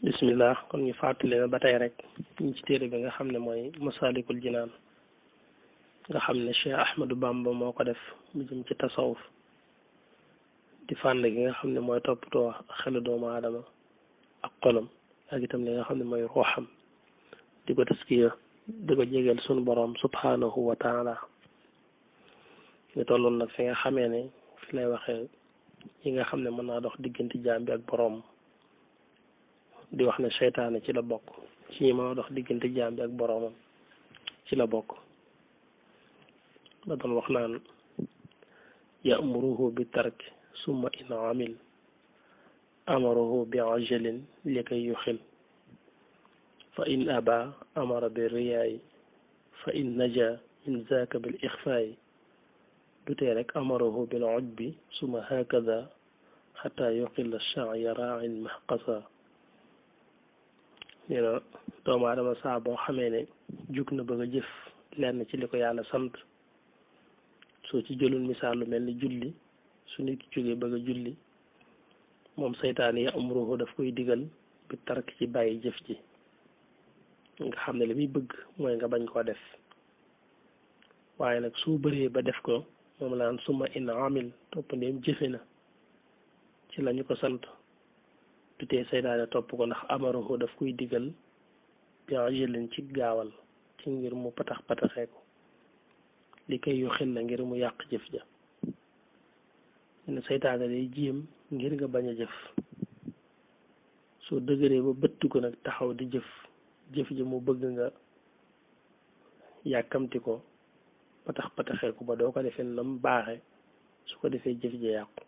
bismillah kon ñu fàttali ba tey rek ñu ci téere bi nga xam ne mooy masalikul jinaan nga xam ne Cheikh Ahmadou Bamba moo ko def mu jëm ci tasawuf di fànn gi nga xam ne mooy toppatoo xelu doomu aadama ak xolam ak itam li nga xam ne mooy ruuxam di ko taskiya di ko jégeel sunu borom subhanahu wa taala ñu tolloon nag fi nga xamee ne fi lay waxee yi nga xam ne mën naa dox diggante jaam bi ak borom di wax ne seytaane ci la bokk ci ñi mën a dox diggante jaam bi ak boroomam ci la bokk ba doon wax naan ya'muruhu bi tarki summa in amil amaruhu bi ajalin li kay yuxil fa in aba amara bi riyaayi fa in naja min zaaka bil ixfaayi dutee rek amaruhu bil ujbi summa hakada xata yuqilla sha'ya raa'in mahqasa nee na doomu aadama saa boo xamee ne jug na bëgg a jëf lenn ci li ko yàlla sant soo ci jëlul misaal lu mel ni julli su nit ki jógee bëgg a julli moom seytaan yi amruhu daf koy digal bi tark ci bàyyi jëf ji nga xam ne li muy bëgg mooy nga bañ koo def waaye nag soo bëree ba def ko moom laan suma in amil topp ndeem jëfe na ci lañu ko sant tutee seytaane topp ko ndax amaruhu daf koy digal bi ajalin ci gaawal ci ngir mu patax pataxee ko li koy yu xel la ngir mu yàq jëf ja ne seytaane day jéem ngir nga bañ a jëf soo dëgëree ba bëtt ko nag taxaw di jëf ji mu bëgg nga yàkkamti ko patax pataxee ko ba doo ko defee nam baaxe su ko defee jëf ja yàqu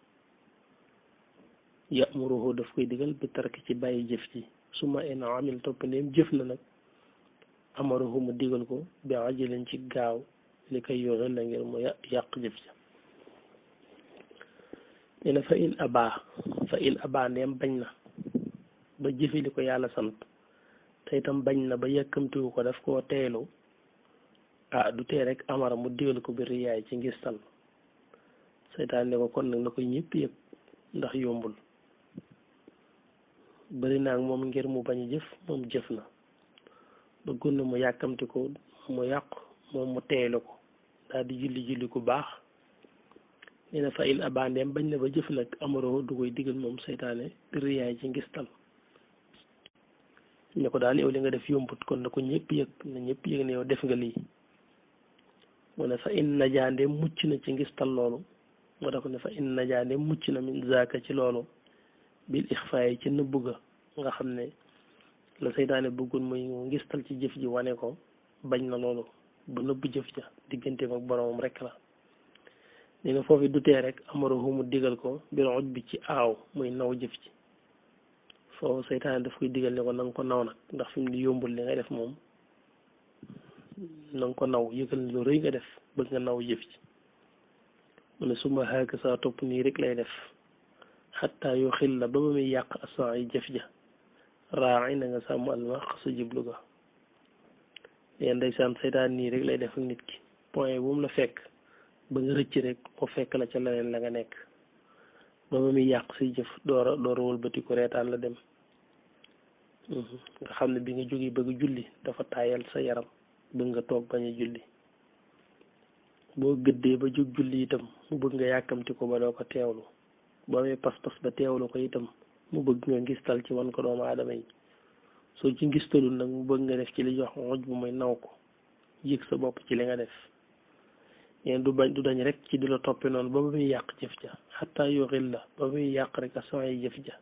ya'muruhu daf koy digal bi tark ci bàyyi jëf ji suma in amil topp ndeem jëf na nag amaruhu mu digal ko bi ajalin ci gaaw li koy yoxel la ngir mu yàq jëf ja nee na fa in aba ndeem bañ na ba jëfe li ko yàlla sant te itam bañ na ba yàkkamtiwu ko daf koo teelu du tee rek amara mu digal ko bi riyaay ci ngistal seytaan ne ko kon nag na ko ñëpp yëpp ndax yombul bari naa moom ngir mu bañ a jëf moom jëf na bëggoon na mu yàkkamti ko mu yàqu moom mu teelu ko daal di julli ku baax nee na fa in abandeem bañ na ba jëf nag amaroo du koy digal moom seytaane riyaay ci ngistal ne ko daal yow li nga def yombut kon na ko ñëpp yëg na ñëpp yëg ne yow def nga lii mu ne fa in najaandeem mucc na ci ngistal loolu moo tax ne fa in najaandeem mucc na min zaaka ci loolu bil ixfaay ci nëbbu ga nga xam ne la seytaane bëggoon muy ngistal ci jëf ji wane ko bañ na loolu ba nëbbu jëf ja digganteem ak boromam rek la nee na foofu dutee rek amaruhu mu digal ko bil uj bi ci aaw muy naw jëf ji foofu seytaane daf koy digal ne ko na nga ko naw nag ndax fi mu di yombul li ngay def moom na nga ko naw yëgal ne lu rëy nga def bëgg nga naw jëf ji mu ne suma xaaka saa topp nii rek lay def xataa yoo xil la ba ba muy yàq asan yi jëf ja raay na nga sàmm almaq sa jublu ga leen ndeysaan seytaan nii rek lay def ak nit ki point bu mu la fekk ba nga rëcc rek mu fekk la ca leneen la nga nekk ba ba muy yàq say jëf door a wëlbati ko reetaan la dem nga xam ne bi nga jógee bëgg julli dafa taayal sa yaram bëgg nga toog bañ a julli boo gëddee ba jóg julli itam mu bëgg nga yàkkamti ko ba doo ko teewlu boo amee pas-pas ba teewlu ko itam mu bëgg nga ngistal ci wan ko doomu aadama yi soo ci ngistalul nag mu bëgg nga def ci li jox moj bu muy naw ko yëg sa bopp ci li nga def yéen du dañ rek ci di la toppe noonu ba muy yàq jëf ja xataa yoxil la ba muy yàq rek asan yi jëf ja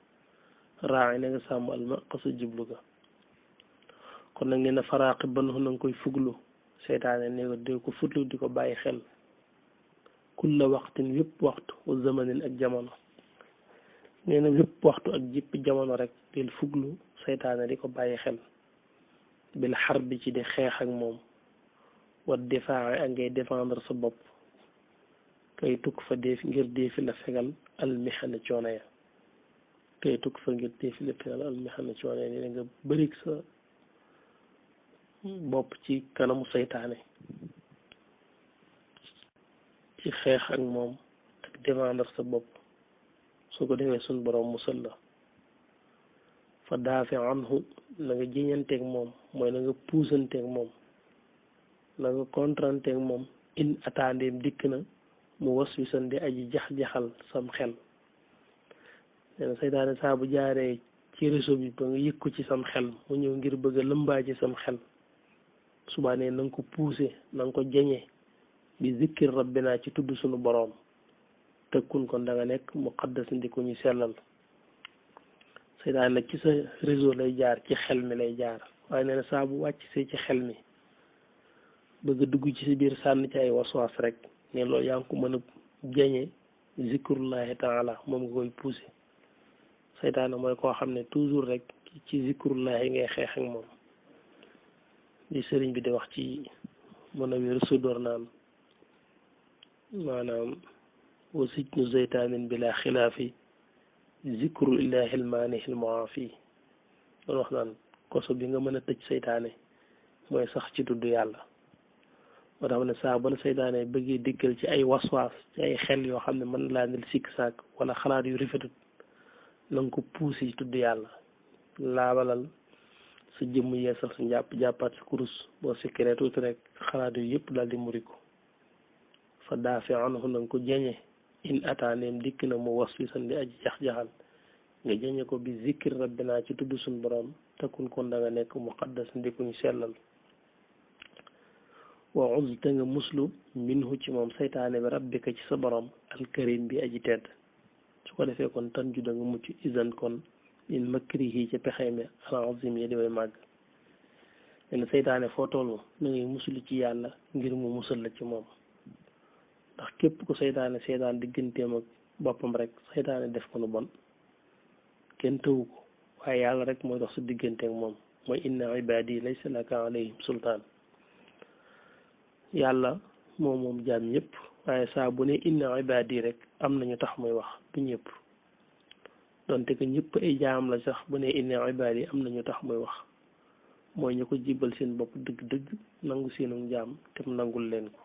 raay na nga sàmm alma sa jublu ga kon nag nee na faraaqi ban na nga koy fuglu seytaane ne ko de ko futlu di ko bàyyi xel kulla waxtin wépp waxtu wa zamanin ak jamono nee na wépp waxtu ak jëpp jamono rek del fuglu seytaane di ko bàyyi xel bil xar bi ci di xeex ak moom wa difaaxe ak ngay défendre sa bopp kay tukk fa ngir deefi la fegal almixana coono ya kay tukk fa ngir deefi la fegal almixana coono ya nee na nga bërik sa bopp ci kanamu seytaane ci xeex ak moom ak défendre sa bopp su ko defee suñ borom musal la fa daafi anhu na nga jiñanteeg moom mooy na nga puusanteeg moom na nga kontranteeg moom in attandeem dikk na mu waswisan di aji jax-jaxal sam xel nee na seytaane saa bu jaaree ci réseau bi ba nga yëg ko ci sam xel mu ñëw ngir bëgg a lëmbaa ci sam xel subaa ne na nga ko poussé na nga ko jeñe bi zikkir rabbina ci tudd sunu boroom tëkkun kon da nga nekk muqaddas ndi ko ñu sellal seytaane nag ci sa réseau lay jaar ci xel mi lay jaar waaye nee na saa bu wàcc see ci xel mi bëgg a dugg ci si biir sànni ci ay waswaas rek ne loolu yaa ngi ko mën a jeñe zikrullahi taala moom nga koy poussé seytaane mooy koo xam ne toujours rek ci zikrullahi ngay xeex ak moom li sëriñ bi di wax ci mën a wér sudóor naan maanaam wa sijnu zeytaanin bila xilaafi zikru illahi almaanihi almuaafi doon wax naan koso bi nga mën a tëj seytaane mooy sax ci tudd yàlla moo tax ne saa bala seytaane bëggee diggal ci ay waswaas ci ay xel yoo xam ne mën laa nil sikk saak wala xalaat yu rafetut na nga ko puusi ci tudd yàlla laabalal sa jëmm yeesal sa njàpp jàppaat sa kurus boo sikkiree tuuti rek xalaat yu yëpp daal di muri ko fa daafi anhu na nga ko jeñe in ataaneem dikk na mu was wi san di aji jax-jaxal nga jeñe ko bi zikir rabbina ci tudd suñ borom takkun kon da nga nekk muqaddas ndikuñ sellal wa uzta nga muslu minhu ci moom seytaane bi rabbika ci sa borom alkarim bi aji tedd su ko defee kon tan ju da nga mucc isan kon min makrihi ca pexee mi al-azim yi di way màgg len seytaane foo toll na ngay muslu ci yàlla ngir mu musal la ci moom ndax képp ku seytaane seetaan digganteem ak boppam rek seytaane def ko nu bon kenn tëwu ko waaye yàlla rek mooy dox sa diggante ak moom mooy inna ibadi laysa laka alayhim sultaan yàlla moom jaam ñëpp waaye saa bu ne inna ibadi rek am nañu tax muy wax du ñëpp donte que ñëpp ay jaam la sax bu ne inna ibadi am nañu tax muy wax mooy ñu ko jibal seen bopp dëgg-dëgg nangu seenu jaam te mu nangul leen ko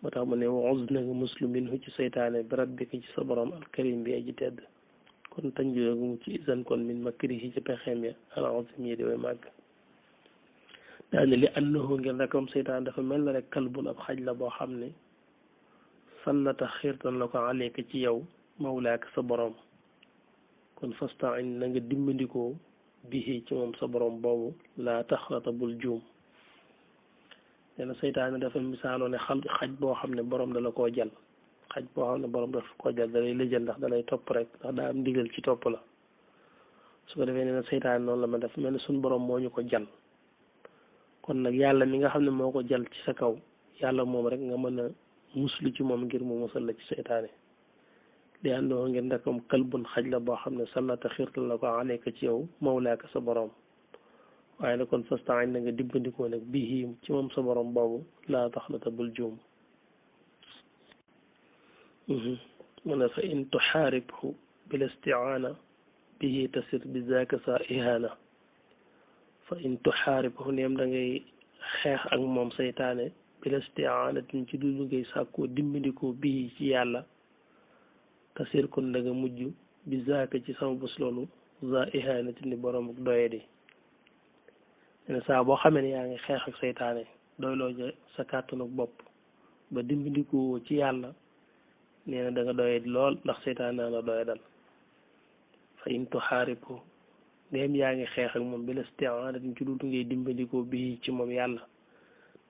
moo tax mu ne wa uz na nga muslimin hu ci seytaane bi rabbika ci sa borom alkarim bi aji tedd kon tanjugu ci isan kon min makrihi ci pexeem ya al-azim yi di way màgg daane li annahu ngir rekam seytaan dafa mel na rek kalbun ab xaj la boo xam ne sallata xiirtan la ko aleyka ci yow mawlaaka sa borom kon fastain na nga dimbandikoo bihi ci moom sa borom boobu laa taxrata bul juum neena seytaane dafa misaaloo ne xaj boo xam ne borom dala koo jal xaj boo xam ne borom dafa koo jal dalay lëjal ndax dalay topp rek ndax daa am ndigal ci topp la su ko defee neena seytaane noonu la ma def mel ne suñ borom moo ñu ko jal kon nag yàlla mi nga xam ne moo ko jal ci sa kaw yàlla moom rek nga mën a muslu ci moom ngir mu musal la ci seytaane di àndoo ngir ndakam kalbun xaj la boo xam ne sallata xiirtal la ko aleyka ci yow mawlaaka sa borom waaye nag kon fastain na nga dibbandikoo nag bii ci moom sa borom boobu laa tax la ta bul juum mu ne fa in tuxaaribhu bil istiaana bihi tasir bi zaaka sa ihaana fa in tuxaaribhu neem da ngay xeex ak moom seytaane bil istiaanatin ci du ngay sàkkoo dimbandikoo bii ci yàlla tasir kon da nga mujj bi zaaka ci sama bés loolu za ihaanatin ni borom ak doye di ne saa boo xamee ne yaa ngi xeex ak seytaane doyloo ja sa kàttanu bopp ba dimbandikoo ci yàlla nee na da nga doye lool ndax seytaane naa la doye dal fa in tuxaaribhu ndéem yaa ngi xeex ak moom bil istiaanatin ci duutu ngay dimbandikoo bii ci moom yàlla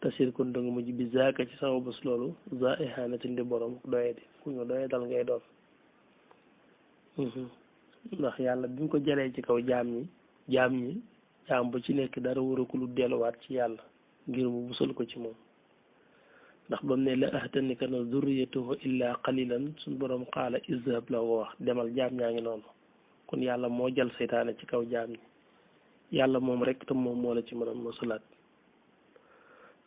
tasir kon da nga mujj bi zaaka ci sama bés loolu za ihaanatin di borom doye di ku ñu doye dal ngay doon ndax yàlla bi mu ko jëlee ci kaw jaam ñi jaam bu ci nekk dara war a ko lu delluwaat ci yàlla ngir mu musal ko ci moom ndax ba mu ne la ahtanika na zurriyatuhu illa qalilan suñ borom xaala izhab la ko wax demal jaam ñaa ngi noonu kon yàlla moo jël seytaane ci kaw jaam ñi yàlla moom rek tam moom moo la ci mën a musalaat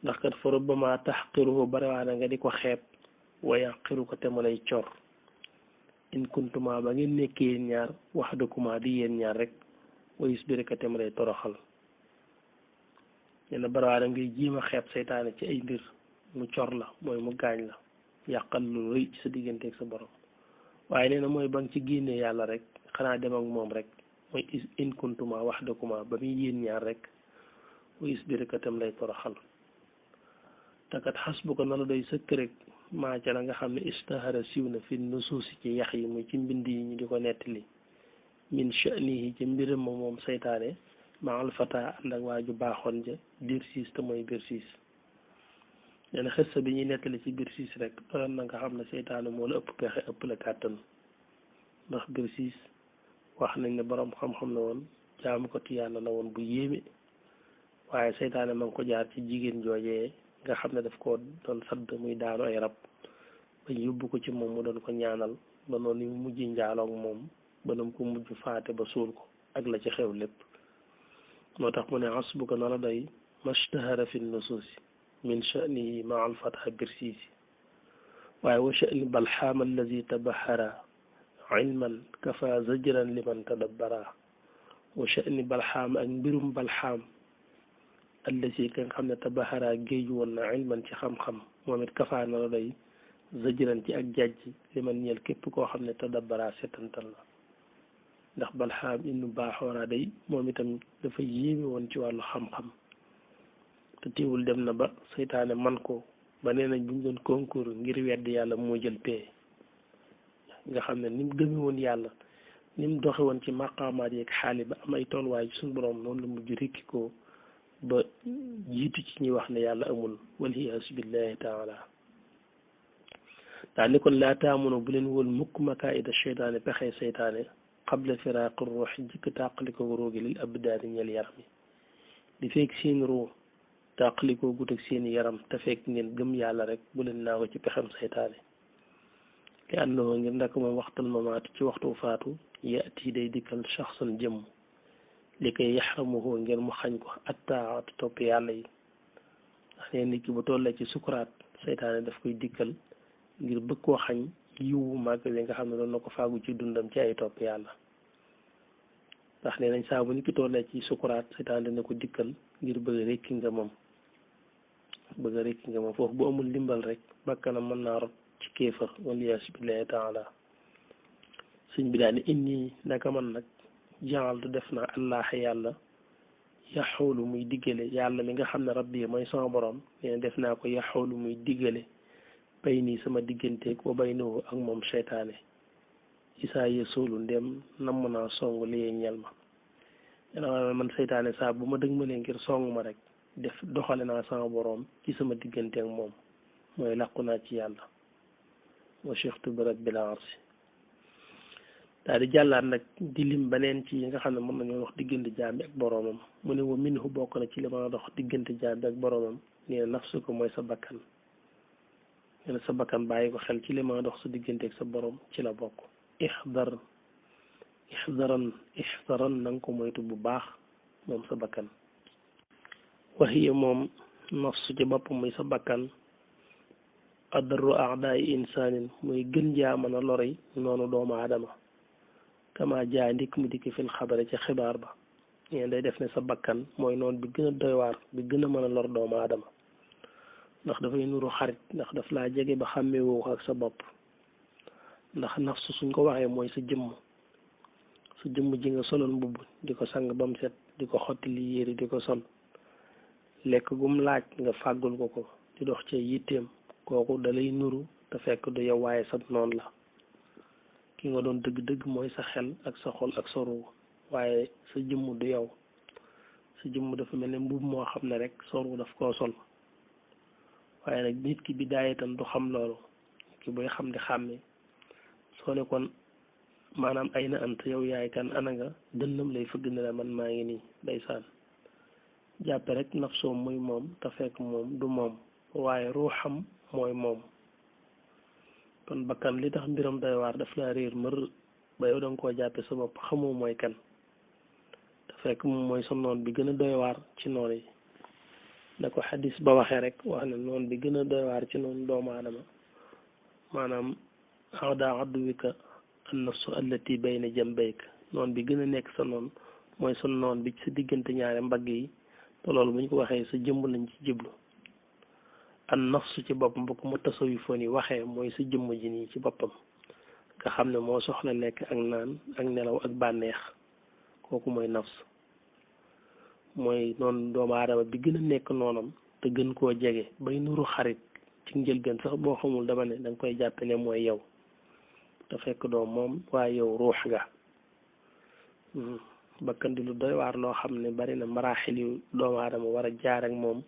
ndax kat fa rubbama taxqiruhu bariwaana nga di ko xeeb wa yaqiru ko te mu lay cor in kuntuma ba ngeen nekkee yéen ñaar waxdakuma di yéen ñaar rek wayus bi rek tem lay toroxal nee na barawaana ngay jiima xeeb seytaane ci ay mbir mu cor la mooy mu gaañ la yàqal lu rëy ci sa diggante ak sa borom waaye nee na mooy ba nga ci génnee yàlla rek xanaa dem ak moom rek mooy in kuntuma wahdakuma ba muy yéen ñaar rek wa isbirka tam lay toroxal takat xasbuka na la doy sëkk rek maa ca la nga xam ne istahara siiw na fi nusuusi ci yax yi muy ci mbind yi ñu di ko nettali min sha'nihi ci mbiram ma moom saytaane ma alfata ànd ak waa ju baaxoon ja biir siis te mooy biir siis nee na xissa bi ñuy nettali ci biir siis rek doyoon na nga xam ne saytaane moo la ëpp pexe ëpp la kàttan ndax biir siis wax nañ ne boroom xam-xam la woon jaamu ko ti yàlla la woon bu yéeme waaye saytaane ma ngi ko jaar ci jigéen joojee nga xam ne daf ko doon sadd muy daanu ay rab bañ yóbbu ko ci moom mu doon ko ñaanal ba noonu mu mujj njaaloog moom ba nam ko mujj faate ba suul ko ak la ci xew lépp moo tax mu ne asbuka na la doy mashtahara fi nusuusi min sha'nihi ma al fatha birsiisi waaye wa sha'ni balxaam allazi tabahara ilman kafa zajran liman tadabbara wa sha'ni balxaam ak mbirum balxaam allazi ka nga xam ne tabahara géeju woon na ilman ci xam-xam moom it kafa na la doy zajran ci ak jajji liman ñeel képp koo xam ne tadabbara setantal la ndax balxaam ibnu baaxoora day moom itam dafa yéeme woon ci wàllu xam-xam te teewul dem na ba seytaane man ko ba nee nañ bu ñu doon concours ngir wedd yàlla moo jël pee nga xam ne ni mu gëme woon yàlla ni mu doxe woon ci maqaamaat yeeg xaali ba am ay tolluwaay ci suñu borom noonu la mujj rikki ko ba jiitu ci ñuy wax ne yàlla amul waliyaasu billahi taala daa ni kon laa taamono bu leen woon mukk makaayida seytaane pexey seytaane qabla firaaqi ruux jëkk tàqalikoo roogi lil abdaani ñeel yaram yi di fekk seen ruu tàqalikoo gut ak seen yaram te fekk ngeen gëm yàlla rek bu leen naa ko ci pexem saytaane li àndoo ngir ndaka moom waxtal mamaatu ci waxtu faatu yaati day dikkal shaxsan jëmm li koy yaxramuhu ngir mu xañ ko attaat topp yàlla yi ndax ne nit ki bu tollee ci sukuraat saytaane daf koy dikkal ngir bëgg koo xañ yiwu màgg li nga xam ne doon na ko faagu ci dundam ci ay topp yàlla ndax nee nañ saa bu nit ki tollee ci sukuraat seytaan dina ko dikkal ngir bëgg a rekki nga moom foofu bu amul ndimbal rek bakkanam mën naa rot ci kéefar waliyaasu billahi taala sëñ bi daal ni inni naka man nag jaaltu def naa allah yàlla yaxoolu muy diggale yàlla mi nga xam ne rabbi mooy sama borom nee na def naa ko yaxoolu muy diggale bay nii sama digganteeg wa bay noo ak moom seytaane isaa yesoolu ndem namm naa song li ñel ma yena man seytaane saa bu ma dëg ma lee ngir song ma rek def doxale naa sama boroom ci sama digganteeg moom mooy làqu naa ci yàlla wa cheikhtu bi rabbil arsi daal di jàllaat nag di lim beneen ci yi nga xam ne mën nañoo wax diggante jaam bi ak boroomam mu ne wa minhu bokk na ci li ma dox diggante jaam bi ak boroomam nee na nafsu ko mooy sa bakkan nee na sa bakkan bàyyi ko xel ci li ma dox sa diggante ak sa borom ci la bokk ixdaran na nga ko moytu bu baax moom sa bakkan waxiya moom nafsu ci bopp muy sa bakkan adarru aadaay insaanin muy gën jaa mën a lori noonu doomu aadama kama jaa ndikk mu dikki fil xabare ci xibaar ba ñeen day def ne sa bakkan mooy noonu bi gën a doy waar bi gën a mën a lor doomu aadama ndax dafay nuru xarit ndax daf laa jege ba xàmmee woo ak sa bopp ndax nafsu suñ ko waxee mooy sa jëmm ji nga soloon mbubb di ko sang ba mu set di ko xotti li yére di ko sol lekk gum laaj nga fàggul ko di dox ci yitteem kooku dalay nuru te fekk du yow waaye sa noon la ki nga doon dëgg-dëgg mooy sa xel ak sa xol ak sa ruu waaye sa jëmm du yow sa jëmm dafa mel ne mbubb moo xam ne rek sa ruu daf koo sol waaye nag nit ki bi daayetam du xam loolu ki booy xam di xàmme soo ne kon maanaam ay na ant yow yaay kan ana nga dënnam lay fëgg ne la man maa ngi nii ndeysaan jàppe rek nafsoom muy moom te fekk moom du moom waaye ruuxam mooy moom kon bakkan li tax mbiram doy waar daf laa réer mër ba yow danga koo jàppe sa bopp xamoo mooy kan te fekk moom mooy sa noon bi gën a doy waar ci noon yi da ko xadis ba waxee rek wax ne noon bi gën a doy waar ci noonu doomu aadama maanaam awda adduwika an nafsu allati bayna jambayka noon bi gën a nekk sa noon mooy sa noon bi ci sa diggante ñaari mbagg yi te loolu bu ñu ko waxee sa jëmm lañ ci jublu an nafsu ci boppam bu ko mu tasawifoon yi waxee mooy sa jëmm ji nii ci boppam nga xam ne moo soxla lekk ak naan ak nelaw ak bànneex kooku mooy nafs mooy noonu doomu aadama bi gën a nekk noonam te gën koo jege bay nuru xarit ci njëlbeen sax boo xamul dama ne danga koy jàppale mooy yow te fekk doom moom waaye yow ruux nga bakkan di lu doy waar loo xam ne bari na maraaxil yu doomu aadama war a jaar ak moom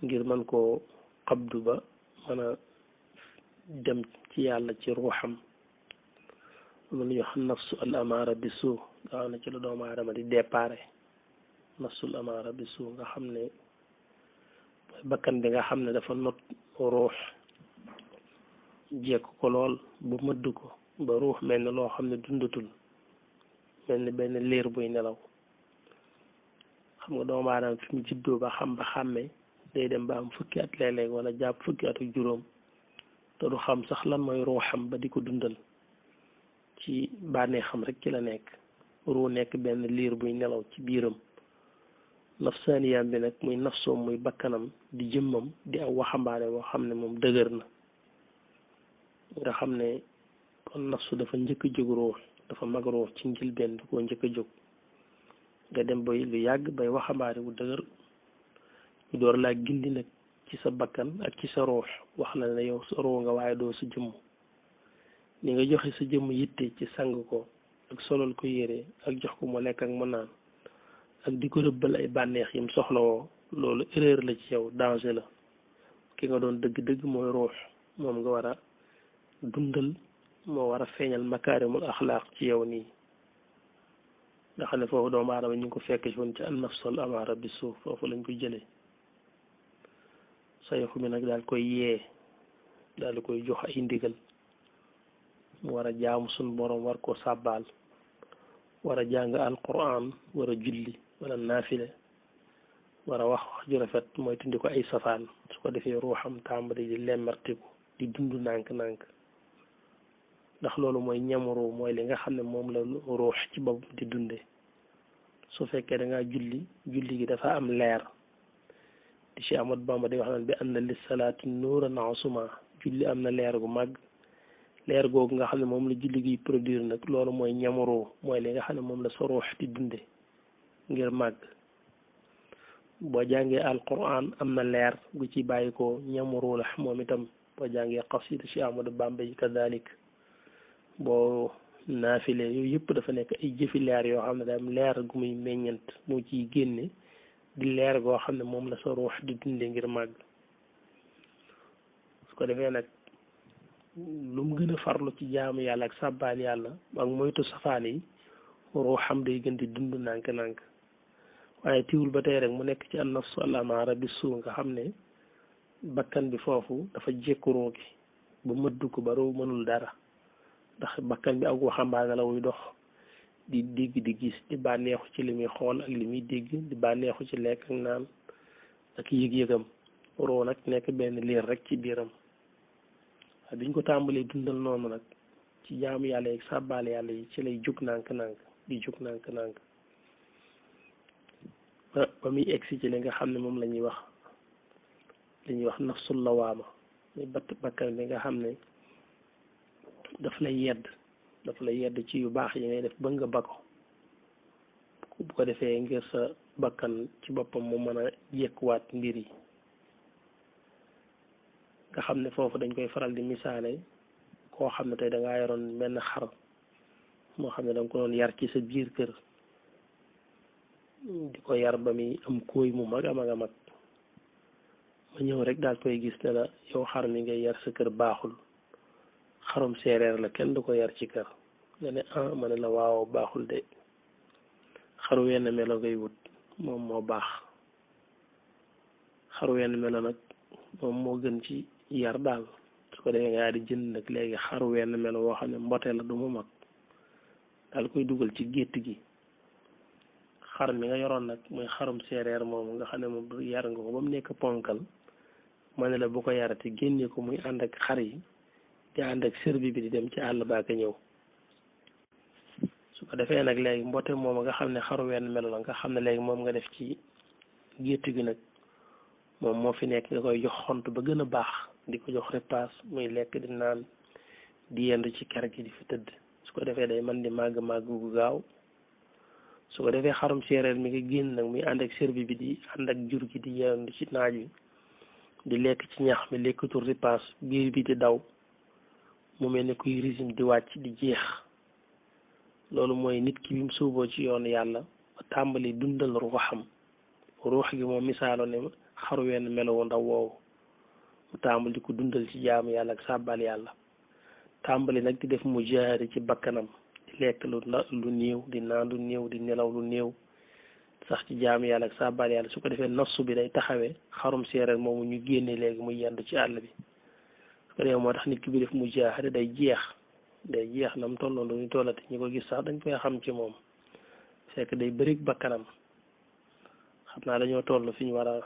ngir mën koo xabdu ba mën a dem ci yàlla ci ruuxam lu ñuy wax nafsu al amaara bi suu nga xam ne ci la doomu aadama di déparé nafsul amaara bi suu nga xam ne mooy bakkan bi nga xam ne dafa not ruux jekk ko lool ba mëdd ko ba ruux mel ne loo xam ne dundatul mel ni benn liir buy nelaw xam nga doomu aadama fi mu juddoo ba xam ba xàmmee day dem ba am fukki at léeg-léeg wala jàpp fukki at ak juróom te du xam sax lan mooy ruuxam ba di ko dundal ci bànneexam rek ci la nekk ruu nekk benn liir buy nelaw ci biiram nafsaaniyam bi nag muy nafsoom muy bakkanam di jëmmam di aw waxambaane boo xam ne moom dëgër na nga xam ne kon nafsu dafa njëkk a jóg ruux dafa mag ruux ci njëlbeen di koo njëkk a jóg nga dem bay lu yàgg bay waxambaane bu dëgër ñu door laa gindi nag ci sa bakkan ak ci sa ruux wax la ne yow sa ruux nga waaye doo sa jëmm ni nga joxe sa jëmm yitte ci sang ko ak solal ko yére ak jox ko mu lekk ak mu naan ak di ko rëbbal ay bànneex yim soxlawoo loolu erreur la ci yow danger la ki nga doon dëgg-dëgg mooy ruux moom nga war a dundal moo war a feeñal makaarimul axlaaq ci yow nii nga xam ne foofu doomu aadama ñu ngi ko fekk ci woon ci an nafsul amaara bi suuf foofu lañ ko jëlee sayxu bi nag daal koy yee daal di koy jox ay ndigal mu war a jaamu suñ borom war koo sàbbaal war a jàng alquran war a julli wala naafile war a wax wax ju rafet mooy tundi ko ay safaan su ko defee ruuxam tàmbali di lemmartiku di dund nànk-nànk ndax loolu mooy ñamuru mooy li nga xam ne moom la ruux ci bopp di dunde su fekkee da ngaa julli gi dafa am leer di Cheikh Ahmad Bamba di wax naan bi anna lis salaati nuuran asuma julli am na leer gu màgg leer googu nga xam ne moom la julli gi produire nag loolu mooy ñamuru mooy li nga xam ne moom la sa ruux di dunde ngir màgg boo jàngee alquran am na leer gu ci bàyyi ko ñamuru la moom itam boo jàngee xasida Cheikh Ahmad Bamba yi kadalik boo naafile yooyu yëpp dafa nekk ay jëfi leer yoo xam ne daam leer gu muy meññant moo ciy génne di leer goo xam ne moom la sa ruux di dunde ngir màgg su ko defee nag lu mu gën a farlu ci jaamu yàlla ak sàbbaal yàlla ak moytu safaan yi ruuxam day gën di dund nànk-nànk waaye tiwul ba tey rek mu nekk ci an nafsu al amaara bi suu nga xam ne bakkan bi foofu dafa jékku ruu gi ba mëddu ko ba ruu mënul dara ndax bakkan bi ak waxambaane la wuy dox di dégg di gis di bànneexu ci li muy xool ak li muy dégg di bànneexu ci lekk ak naan ak yëg-yëgam ruu nag nekk benn liir rek ci biiram waaye biñ ko tàmbalee dundal noonu nag ci jaamu yàlla yi sàbbaale yàlla yi ci lay jug nànk-nànk di jug nànk-nànk ba muy egsi ci li nga xam ne moom la ñuy wax nafsul lawaama muy bakkan bi nga xam ne daf lay yedd ci yu baax yi ngay def ba nga ba ko bu ko defee ngir sa bakkan ci boppam mu mën a yekkuwaat mbir yi nga xam ne foofu dañ koy faral di misaale koo xam ne tey da ngaa yoroon benn xar moo xam ne da nga ko doon yar ci sa biir kër di ko yar ba muy am kóoy mu mag a mag a mag ma ñëw rek daal koy gis ne la yow xar mi ngay yar sa kër baaxul xarum séeréer la kenn du ko yar ci kër nga ne ah ma ne la waaw baaxul de xaru wenn melo ngay wut moom moo baax xaru wenn melo nag moom moo gën ci yar daal su ko defee nga di jënd nag léegi xaru wenn melo woo xam ne mbote la du mu mag daal koy dugal ci gétt gi xar mi nga yoroon nag muy xarum séeréer moom nga xam ne moom yar nga ko ba mu nekk ponkal ma ne la bu ko yarati génne ko muy ànd ak xar yi di ànd ak sërbi bi di dem ci àll baaka ñëw su ko defee nag léegi mbote moom nga xam ne xaru wenn melo la nga xam ne léegi moom nga def ci gétt gi nag moom moo fi nekk nga koy jox xont ba gën a baax di ko jox repas muy lekk di naan di yendu ci kër gi di fi tëdd su ko defee day man di màgg gu gaaw su ko defee xarum séeréer mi ngi génn nag muy ànd ak servi bi di ànd ak jur gi di yeewandu ci naaj wi di lekk ci ñax mi lekkatul ripaas biir bi di daw mu mel ni kuy régime di wàcc di jeex loolu mooy nit ki bi mu suuboo ci yoonu yàlla ba tàmbali dundal ruuxam ruux gi moom misaaloo ne xaru wenn melowu ndaw woowu mu tàmbali di ko dundal ci jaamu yàlla ak sàbbal yàlla tàmbali nag di def mujaahada ci bakkanam di lekk lu néew di naan lu néew di nelaw lu néew sax ci jaamu yàlla ak sàbbal yàlla su ko defee nafsu bi day taxawee xarum séeréer moomu ñu génne léegi muy yendu ci àll bi su ko defee moo tax nit ki bi def mujaahada day jeex na mu tolloon lu ñu tollate ñi ko gis sax dañ koy xam ci moom fekk day bërig bakkanam xam naa dañoo toll fi ñu war a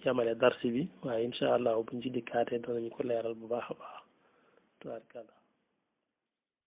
yamale darsi bi waaye incha allah buñ ci dikkaatee danañu ko leeral bu baax a baax tubaarkàlla